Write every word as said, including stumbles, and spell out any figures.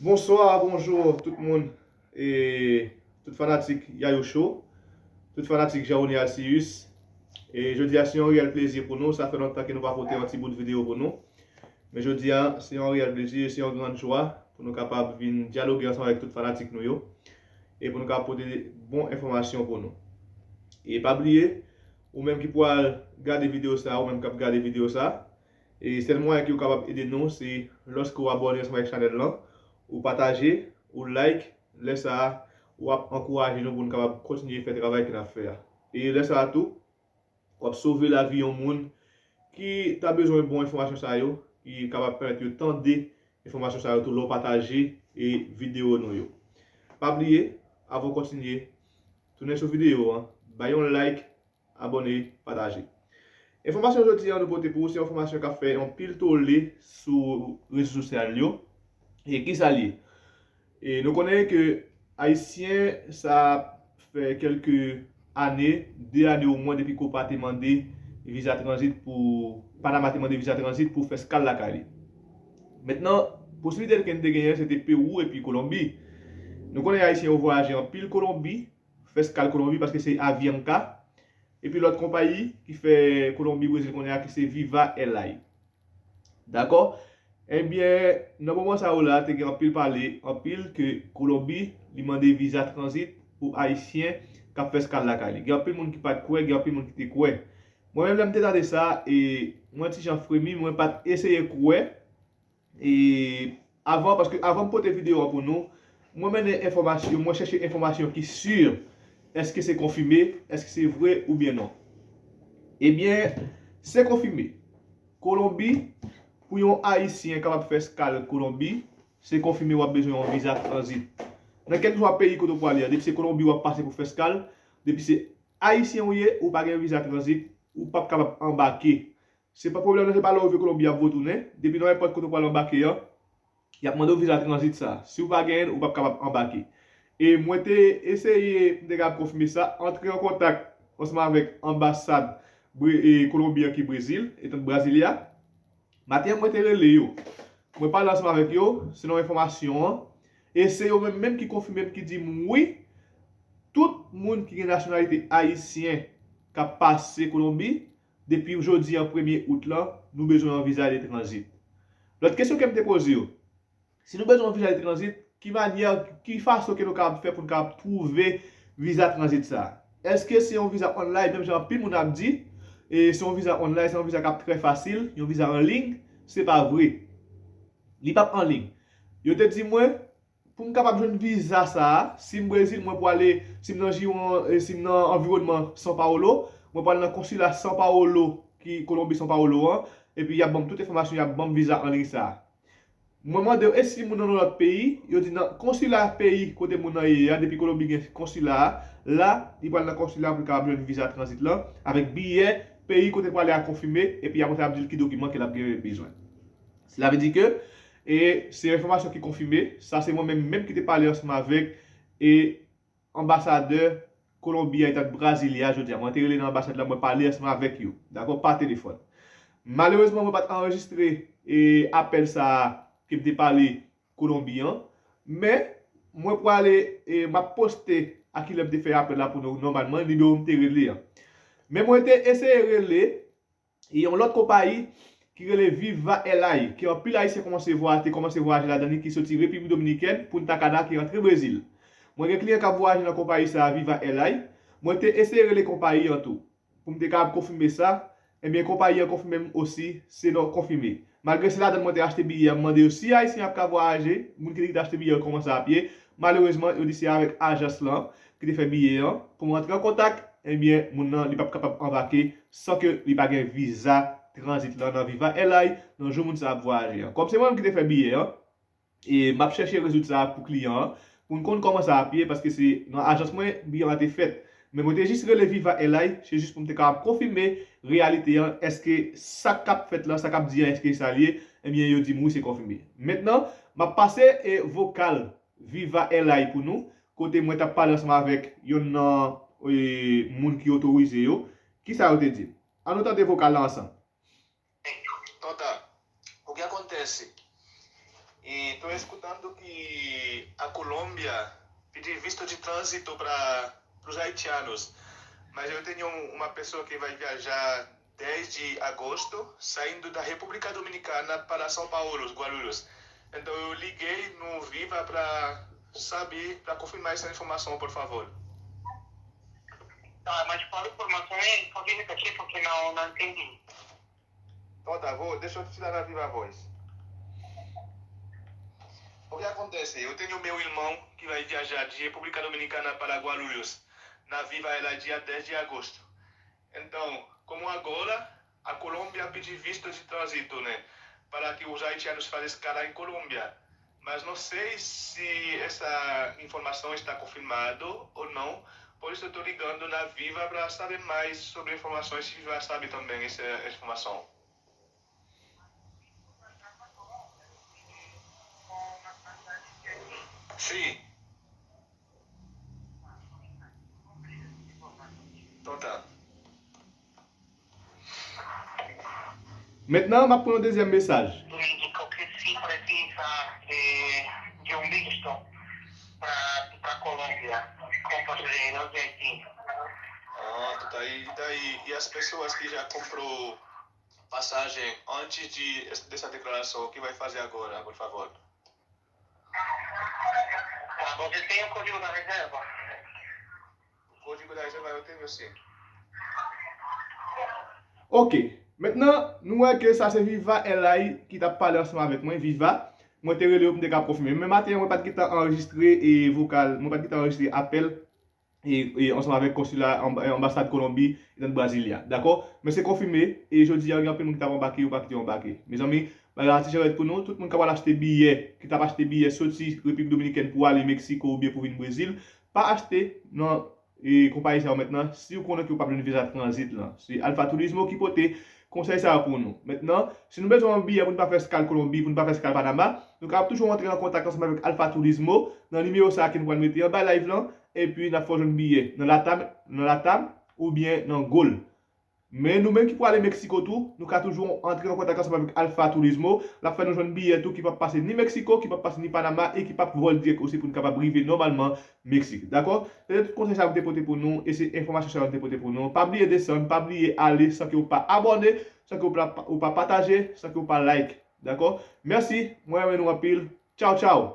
Bonswa, bonjou tout moun, e tout fanatik Yayou Show, tout fanatik Jean Rony Alcius. E jodi a se yon reyèl plezi pou nou, sa fè lontan ke nou pa pote yon ti bout videyo pou nou. Men jodi a se yon reyèl plezi, se yon gran jwa pou nou kapab vin dyaloge ansanm avèk tout fanatik nou yo, e pou nou kapab pote bon enfòmasyon pou nou. E pa bliye, ou menm ki pral gade videyo sa, ou menm k ap gade videyo sa, e sèl mwayen ke w kapab ede nou, se lòske w abòne ansanm avèk chanèl lan, ou pataje, ou like, lè sa a, w ap ankouraje nou pou nou kapab kontinye fè travay ke n ap fè a. E lè sa a tou, w ap sove lavi yon moun ki ta bezwen bon enfòmasyon sa yo, ki kapab pèmèt yo tande enfòmasyon sa yo tou lè w pataje e videyo nou yo. Pa bliye, avan w kontinye, tounen sou videyo an, bay yon like, abòne, pataje. Enfòmasyon jodi an nou pote pou ou, se yon enfòmasyon k ap fè anpil tole sou rezo sosyal yo. E kisa l ye? E nou konnen ke Ayisyen sa fè kèlke ane, de ane omwen depi COPA te mande viza tranzit pou, Panama te mande viza tranzit pou fè eskal lakay li. Mentnan, posibilite ke n te genyen, se te Pewou epi Kolonbi. Nou konnen Ayisyen yo vwayaje anpil Kolonbi, fè eskal Kolonbi paske se Avianca. Epi lòt konpayi ki fè Kolonbi, Brezil kounye a ki se Viva Airlines. Dakò? Ebyen, nan moman sa yo la, te gen anpil pale, anpil ke Kolonbi, li mande viza tranzit pou Ayisyen k ap fè eskal lakay li. Gen anpil moun ki pa t kwè, gen anpil moun ki te kwè. Mwen menm, lè m te tande sa, e mwen ti jan fremi, mwen pa t eseye kwè. E avan, paske avan m pote videyo a pou nou, mwen mennen enfòmasyon, mwen chèche enfòmasyon ki si, èske se konfime, èske se vre oubyen non. Ebyen, se konfime. Kolonbi, pou yon Ayisyen kapab fè eskal Kolonbi, se konfime w ap bezwen yon viza tranzit. Nan kèlkeswa peyi kote w prale a, depi se Kolonbi w ap pase pou fè eskal, depi se Ayisyen ou ye, ou pa gen viza tranzit, ou p ap kapab anbake. Se pa pwoblèm nan, se pa lè w rive Kolonbi y ap votounen. Depi nan nenpòt kote w pral anbake an, y ap mande w viza tranzit sa. Si w pa genyen l, ou p ap kapab anbake. E mwen te eseye, m te kapab konfime sa, antre an kontak ansanm avèk anbasad Bre- e Kolonbi an ki Brezil, etan Brasilia. Maten an, mwen te rele yo. Mwen pale ansanm avèk yo, selon enfòmasyon an. E se yo menm menm ki konfime m, ki di m wi, tout moun ki gen nasyonalite ayisyen k ap pase Kolonbi, depi jodi a premye out lan, nou bezwen yon viza de tranzit. Lòt kesyon ke m te poze yo, si nou bezwen yon viza de tranzit, ki manyè, ki fason ke nou kapab fè pou nou kapab twouve viza tranzit sa a? Èske se yon viza online, menm jan anpil moun ap di, e se yon viza online, se yon viza k ap trè fasil, yon viza an liy? Se pa vre. Li p ap an liy. Yo te di mwen, pou m kapab jwenn viza sa a, si m Brezil, mwen pwale, si m nan Jiwon, e si m nan anviwònman São Paulo, mwen pwale nan konsila São Paulo, ki Kolonbi São Paulo an, epi y ap ban m tout enfòmasyon, y ap ban m viza an liy sa a. Mwen mande yo, e si moun nan yon lòt peyi? Yo di nan konsila peyi kote moun nan ye a, depi Kolonbi gen konsila a, la, li pral nan konsila pou l kapab jwenn viza tranzit lan, avèk biyè peyi kote l prale a konfime, epi apre sa, y ap di l ki dokiman ke l ap gen bezwen. Sela vle di ke, e se enfòmasyon ki konfime, sa se mwen menm menm ki te pale ansanm avèk, e anbasadè Kolonbi a, etan Brasilia, jodi a. Mwen te rele nan anbasad la, mwen pale ansanm avèk yo, dakò, pa telefòn. Malerezman, mwen pa t anrejistre, e, apèl sa a ke m te pale Kolonbi an, men mwen prale, e, m ap poste a kilè m te fè apèl la pou nou nòmalman, nimewo m te rele an. Men mwen te eseye rele, e yon lòt konpayi ki rele Viva Airlines, ke anpil Ayisyen kòmanse vwa- te kòmanse vwayaje ladan li, ki soti Repiblik Dominikèn, Punta Cana, ki rantre Brezil. Mwen gen kliyan k ap vwayaje nan konpayi sa a, Viva Airlines. Mwen te eseye rele konpayi an tou, pou m te kapab konfime sa. Ebyen, konpayi an konfime m osi, se non konfime. Malgre se ladan mwen te achte biyè an, m mande yo si Ayisyen ap ka vwayaje, moun ki te kite achte biyè yo kòmanse a pye. Malerezman, yo di se avèk ajans lan ki te fè biyè an, pou m antre an kontak, ebyen, moun nan, li p ap kapab anbake san ke li pa gen viza tranzit lan nan Viva Airlines, nan jou moun sa ap vwayaje an. Kòm se mwen menm ki te fè biyè an, e m ap chèche rezoud sa a pou kliyan an, pou n konn kòman sa ap ye, paske se nan ajans mwen biyè an te fèt. Men mwen te jis rele Viva Airlines, se jis pou m te kapab konfime reyalite an, èske sa k ap fèt la, sa k ap di an, èske sa l ye? Ebyen, yo di m wi, se konfime. Mentnan, m ap pase, e, vokal Viva Airlines pou nou, kote mwen t ap pale ansanm avèk yonn nan, e, moun ki otorize yo. Kisa yo te di m? Ann nou tande vokal la ansanm. Tonton, ou gen kont T S C? E tô escutando que a Colômbia pediu visto de trânsito para os haitianos, mas eu tenho uma pessoa que vai viajar dez de agosto, saindo da República Dominicana para São Paulo, Guarulhos. Então eu liguei no Viva para saber, para confirmar essa informação, por favor. Tá, mas qual informação é? Pode repetir porque não, não entendi. Então tá, vou, deixa eu te tirar na viva voz. O que acontece? Eu tenho meu irmão que vai viajar de República Dominicana para Guarulhos. Na Viva era dia dez de agosto. Então, como agora a Colômbia pediu visto de trânsito, né, para que os haitianos façam escala em Colômbia. Mas não sei se essa informação está confirmada ou não, por isso eu estou ligando na Viva para saber mais sobre informações, se Viva sabe também essa informação. Sim. Então tá. Mentnan, m ap pran yon dezyèm mesaj. Me indicó que sí precisa de, de un visto para, para Colombia, con pasajeros de Haití. Ah, tá aí, tá aí. E as pessoas que já comprou passagem antes de, dessa declaração, o que vai fazer agora, por favor? Tá, você tem o código da reserva? O código da reserva eu tenho sim. Ok. Mentnan, nou wè ke sa se Viva L I ki t ap pale ansanm avèk mwen, Viva. Mwen te rele yo pou m te ka konfime. Men maten an, mwen pa t gentan anrejistre e vokal, mwen pa t gentan anrejistre apèl e, e ansanm avèk konsila, anba-, anbasad Kolonbi nan Brasilia. Dakò? Men se konfime, e jodi a, gen anpil moun ki t ap anbake, yo pa kite yo anbake. Mezanmi, bagay la ti jarèt pou nou, tout moun k ap al achte biyè, ki t ap achte biyè soti Repiblik Dominikèn pou ale Meksiko oubyen pou vin Brezil, pa achte nan e konpayi sa yo mentnan, si w konnen ke w p ap jwenn viza tranzit lan. Se Alpha Turismo ki pote konsèy sa yo pou nou. Mentnan, si nou bezwen yon biyè pou n pa fè eskal Kolonbi, pou n pa fè eskal Panama, nou kapab toujou rantre an kontak ansanm avèk Alpha Turismo nan nimewo sa a ke nou pral mete anba live lan, epi n ap fè w jwenn biyè nan Latam, nan Latam oubyen nan Gol. Men nou menm ki pou ale Meksiko tou, nou ka toujou antre an kontak ansanm avèk Alpha Turismo. L ap fè nou jwenn biyè tou ki p ap pase ni Meksiko, ki p ap pase ni Panama e ki p ap vòl dirèk osi pou n kapab rive nòmalman Meksik. Dakò? Se te tout konsèy sa yo m te pote pou nou e se enfòmasyon sa yo m te pote pou nou. Pa bliye desann, pa bliye ale san ke w pa abòne, san ke w pa, w pa pataje, san ke w pa like. Dakò? Mèsi, mwen renmen nou anpil. Tchaw, tchaw!